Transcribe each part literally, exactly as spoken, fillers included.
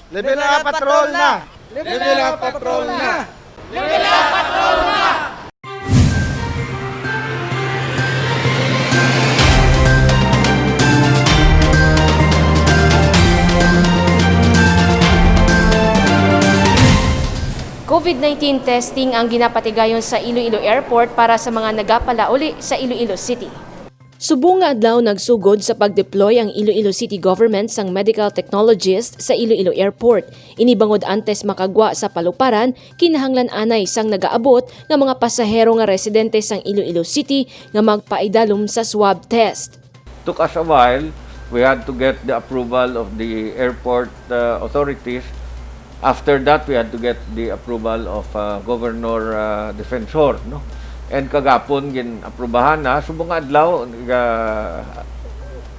Level up patrol na! Level up patrol na! COVID nineteen testing ang ginapatigayon sa Iloilo Airport para sa mga nagapalauli sa Iloilo City. Subong nga adlaw nagsugod sa pag-deploy ang Iloilo City Government sang medical technologist sa Iloilo Airport. Ini bangod antes makagwa sa paluparan, kinahanglan anay sang nagaabot nga mga pasahero nga residente sang Iloilo City nga magpaidalom sa swab test. Took us a while. We had to get the approval of the airport uh, authorities. After that, we had to get the approval of uh, Governor uh, Defensor, no? And kagapon gin-aprubahan na, subong nga adlaw, ga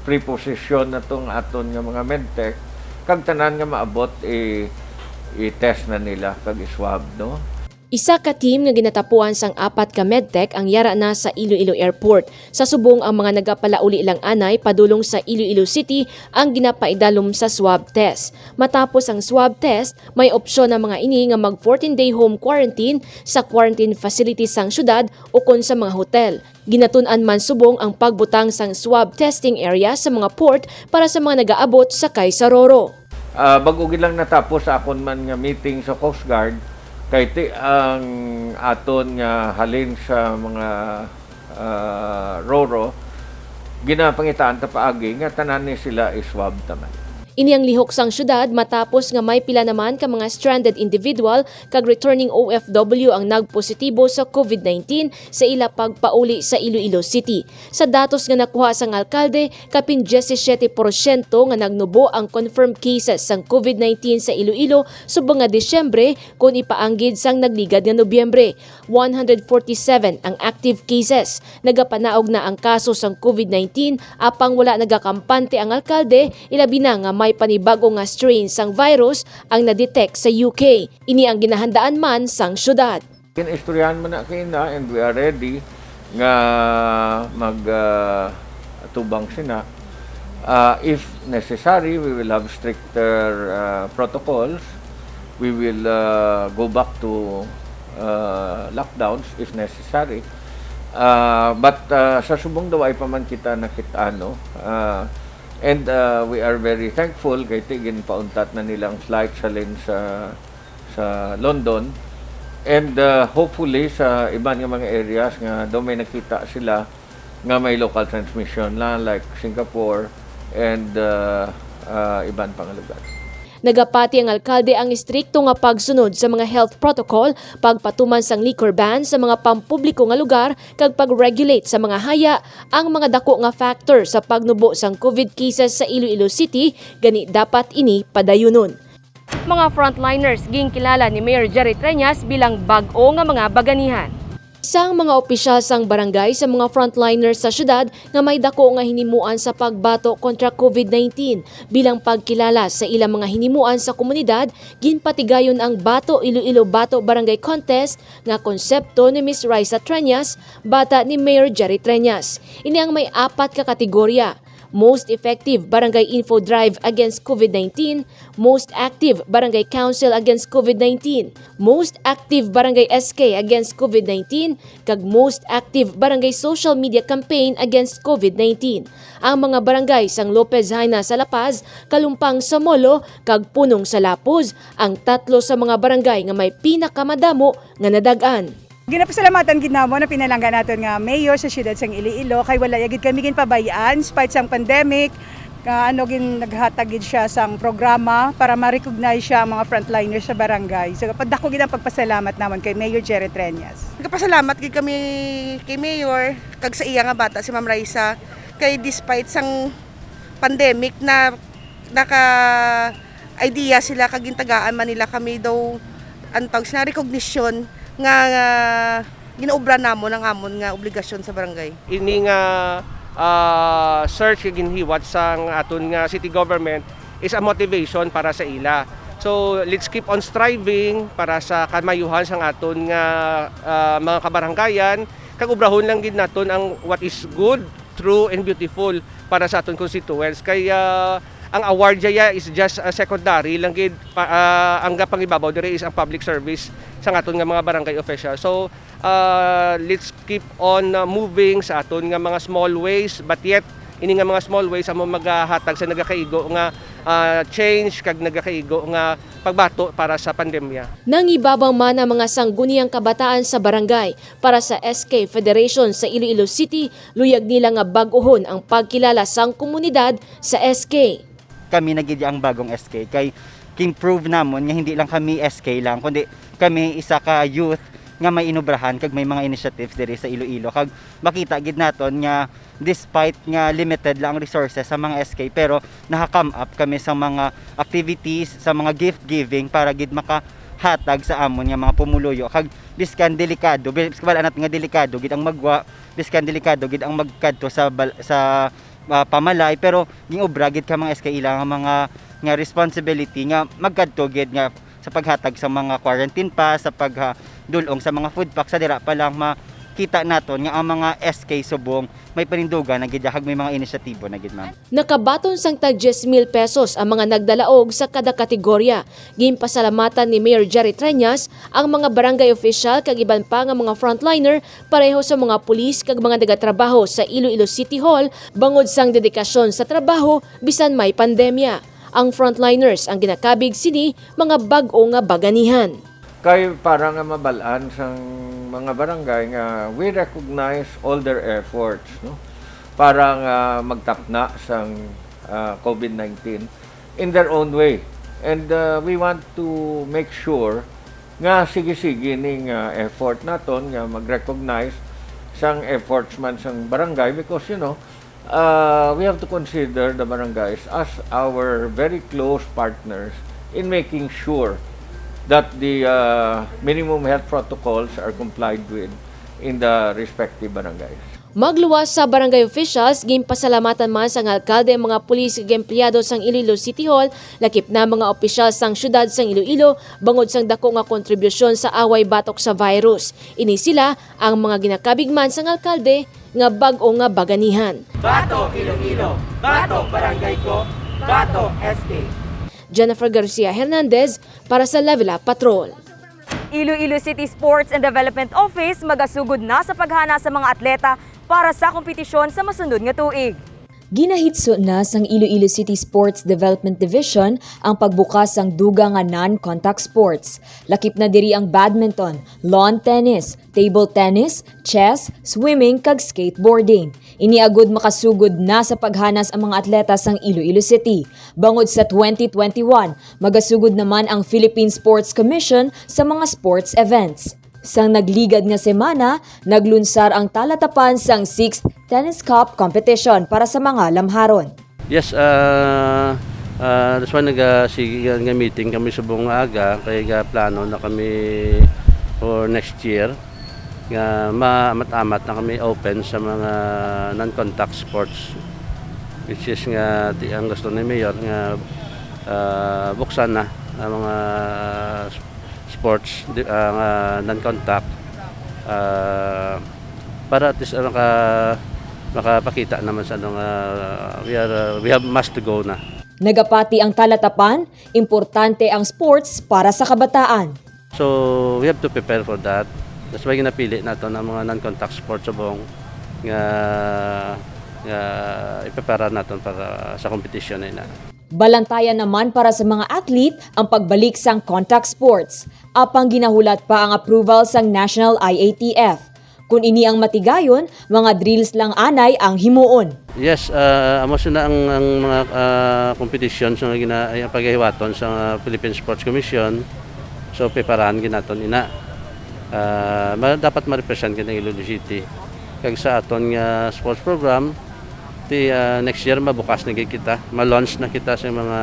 preposition na tong aton nga mga medtech, kag tanan nga maabot i i-test na nila kag i-swab, no? Isa ka team nga ginatapuan sang apat ka medtech ang yara na sa Iloilo Airport. Sa subong ang mga nagapalauli lang anay padulong sa Iloilo City ang ginapaidalom sa swab test. Matapos ang swab test, may opsyon ang mga ini nga mag fourteen-day home quarantine sa quarantine facility sang syudad ukon sa mga hotel. Ginatun-an man subong ang pagbutang sang swab testing area sa mga port para sa mga nagaabot sakay sa Roro. Ah, bag-o gid lang natapos sa akon man nga meeting sa Coast Guard, kay ti ang aton nga halin sa mga ah, Roro, ginapangitaan ta paagi nga tanan ni sila i-swab tanan. Ini ang lihok sang syudad matapos nga may pila naman ka mga stranded individual kag returning O F W ang nagpositibo sa COVID nineteen sa ila pagpauli sa Iloilo City. Sa datos nga nakuha sang alkalde, kapin diyesisiete porsyento nga nagnubo ang confirmed cases sang COVID nineteen sa Iloilo subong nga Disyembre kon ipaanggid sang nagligad nga Nobyembre. One hundred forty-seven ang active cases. Nagapanaog na ang kaso sang COVID nineteen, apang wala nagakampante ang alkalde, ilabi na nga may panibag-o nga strain sang virus ang na-detect sa U K. Ini ang ginahandaan man sang syudad. Kinistoryahan man na kaina and we are ready nga mag ah, tubang sina. Ah, if necessary, we will have stricter ah, protocols. We will ah, go back to ah, lockdowns if necessary. Ah, but ah, sa subong daw ay pa man kita nakit-ano. Ah, and ah, we are very thankful kay ti ginpauntat na nilang flight sa lin sa sa London. And uh, hopefully sa iban nga mga areas nga daw may nakita sila nga may local transmission na like Singapore and uh, uh, iban pa nga lugar. Nagapati ang alkalde ang istrikto nga pagsunod sa mga health protocol, pagpatuman sang liquor ban sa mga pampubliko nga lugar, kag pag-regulate sa mga haya, ang mga dako nga factor sa pagnubo sang COVID cases sa Iloilo City, gani dapat ini padayunon. Mga frontliners ginkilala ni Mayor Jerry Treñas bilang bag-o nga mga baganihan. Sang mga opisyal sang barangay sa mga frontliners sa syudad nga may dako nga hinimuan sa pagbato kontra COVID nineteen. Bilang pagkilala sa ilang mga hinimuan sa komunidad, ginpatigayon ang Bato Iloilo Bato Barangay Contest nga konsepto ni Miss Raisa Treñas, bata ni Mayor Jerry Treñas. Ini ang may apat ka kategorya. Most Effective Barangay Info Drive Against COVID nineteen, Most Active Barangay Council Against COVID nineteen, Most Active Barangay S K Against COVID nineteen, kag Most Active Barangay Social Media Campaign Against COVID nineteen. Ang mga barangay sang Lopez Jaena sa La Paz, Kalumpang sa Molo, kag Punong sa Lapuz, ang tatlo sa mga barangay nga may pinakamadamo nga nadag-an. Ginapasalamatan gid namo ang pinalangga naton nga mayor sa siyudad sang Iloilo kay wala ya gid kami ginpabay-an despite sang pandemic. Nga ano gin naghatag gid siya sang programa para ma-recognize siya ang mga frontliners sa barangay. So padako gid ang pagpasalamat namon kay Mayor Jerry Treñas. Nagapasalamat gid kami kay Mayor kag sa iya nga bata si Ma'am Raisa kay despite sang pandemic na naka idea sila kag gintagaan man nila kami daw ang tawag sina recognition nga, nga ginaobra namon ang amon nga obligasyon sa barangay. Ini nga ah, search nga ginhiwat sang aton nga city government is a motivation para sa ila. So let's keep on striving para sa kamayuhan sang aton nga ah, mga kabaranggayan kag obrahon lang gid naton ang what is good, true and beautiful para sa aton constituents. Kay ah, Ang award dya is just, ah, secondary lang gid. Pa, ah, ang gapangibabaw diri is ang public service sa aton nga mga barangay official. So, ah, let's keep on, ah, moving sa aton nga mga small ways, but yet ini nga mga small ways amo magahatag sa nagakaigo nga, ah, change kag nagakaigo nga pagbato para sa pandemya. Nangibabaw man ang mga sangguniang kabataan sa barangay para sa S K Federation sa Iloilo City, luyag nila nga bag-ohon ang pagkilala sang komunidad sa S K. Kami na gid ang bagong S K, kay king-prove namon nga hindi lang kami S K lang, kundi kami isa ka youth nga may inubrahan kag may mga initiatives diri sa Iloilo. Kag makita gid naton nga despite nga limited lang ang resources sa mga S K, pero naka-come up kami sa mga activities, sa mga gift giving para gid makahatag sa amon nga mga pumuluyo. Kag biskan delikado, bis-, wala naton nga delikado gid ang magwa, biskan delikado gid ang magkadto sa bal-, sa, ah, pamalay, pero gin-obra gid ka mga S K ila nga mga, nga responsibility nga magkadto gid nga sa paghatag sa mga quarantine pass, sa pagdul-ong sa mga food pack, sa dira pa lang makita naton nga ang mga S K subong may panindugan na gid kag may mga inisyatibo na gid, ma'am. Nakabaton sang tag diyes mil pesos ang mga nagdalaog sa kada kategorya. Ginpasalamatan ni Mayor Jerry Treñas ang mga barangay official kag iban pa nga mga frontliner, pareho sa mga pulis kag mga nagatrabaho sa Iloilo City Hall, bangod sang dedikasyon sa trabaho bisan may pandemya. Ang frontliners ang ginakabig sini mga bag-o nga baganihan. Kay para nga mabal-an sang mga barangay nga we recognize all their efforts, no? Para nga magtapna sang, ah, COVID nineteen in their own way. And, ah, we want to make sure nga sige-sige ning, ah, effort naton nga mag-recognize sang efforts man sang barangay because, you know, uh, we have to consider the barangays as our very close partners in making sure that the, uh, minimum health protocols are complied with in the respective barangays. Magluwas sa barangay officials, ginpasalamatan man sang alkalde ang mga pulis kag empleyado sang Iloilo City Hall, lakip na mga opisyal sang siyudad sang Iloilo, bangod sang dako nga kontribusyon sa away batok sa virus. Ini sila ang mga ginakabig man sang alkalde nga bag-o nga baganihan. Bato Iloilo, bato barangay ko, bato S K. Jennifer Garcia Hernandez para sa Level Up Patrol. Iloilo City Sports and Development Office magasugod na sa paghana sa mga atleta para sa kompetisyon sa masunod nga tuig. Ginahitso na sang Iloilo City Sports Development Division ang pagbukas sang dugang nga non-contact sports. Lakip na diri ang badminton, lawn tennis, table tennis, chess, swimming, kag skateboarding. Ini agud makasugod na sa paghanas ang mga atleta sang Iloilo City. Bangod sa twenty twenty-one, magasugod naman ang Philippine Sports Commission sa mga sports events. Sang nagligad nga semana, naglunsar ang talatapan sang sixth Tennis Cup competition para sa mga lamharon. Yes, ah, ah, that's why naga-, sige nga, nga meeting kami subong nga aga, kay ga-plano na kami for next year nga maamat-amat na kami open sa mga non-contact sports, which is nga ti-, ang gusto ni Mayor nga, ah, buksan na ang mga sports, di, ah, nga non-contact, ah, para at least, ah, maka-, makapakita naman sa ano nga we are, ah, we have much to go na. Nagapati ang talatapan, importante ang sports para sa kabataan. So, we have to prepare for that. That's why ginapili naton ang mga non-contact sports subong nga, nga iprepara naton para sa competition na ina. Balantayan naman para sa mga athlete ang pagbalik sang contact sports. Apang ginahulat pa ang approval sang National I A T F. Kun ini ang matigayon, mga drills lang anay ang himuon. Yes, ah, amo sina ang, ang mga, ah, competitions nga gina-, ay, pagahiwaton sa Philippine Sports Commission. So, preparahan gid naton ina. Ah, ma-, dapat ma-represent gid ang Iloilo City. Kag sa aton nga sports program, ti, ah, next year mabukas na gid kita, ma-launch na kita sa mga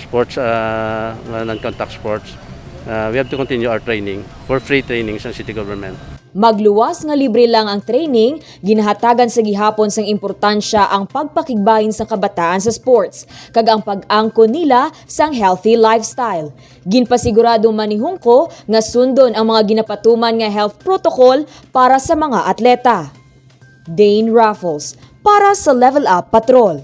sports, ah, nga non-contact sports. Ah, we have to continue our training for free training sa city government. Magluwas nga libre lang ang training, ginahatagan sa gihapon sang importansya ang pagpakigbahin sang kabataan sa sports, kag ang pag-angkon nila sang healthy lifestyle. Ginpasigurado man ni Hungco nga sundon ang mga ginapatuman nga health protocol para sa mga atleta. Dane Raffles, para sa Level Up Patrol.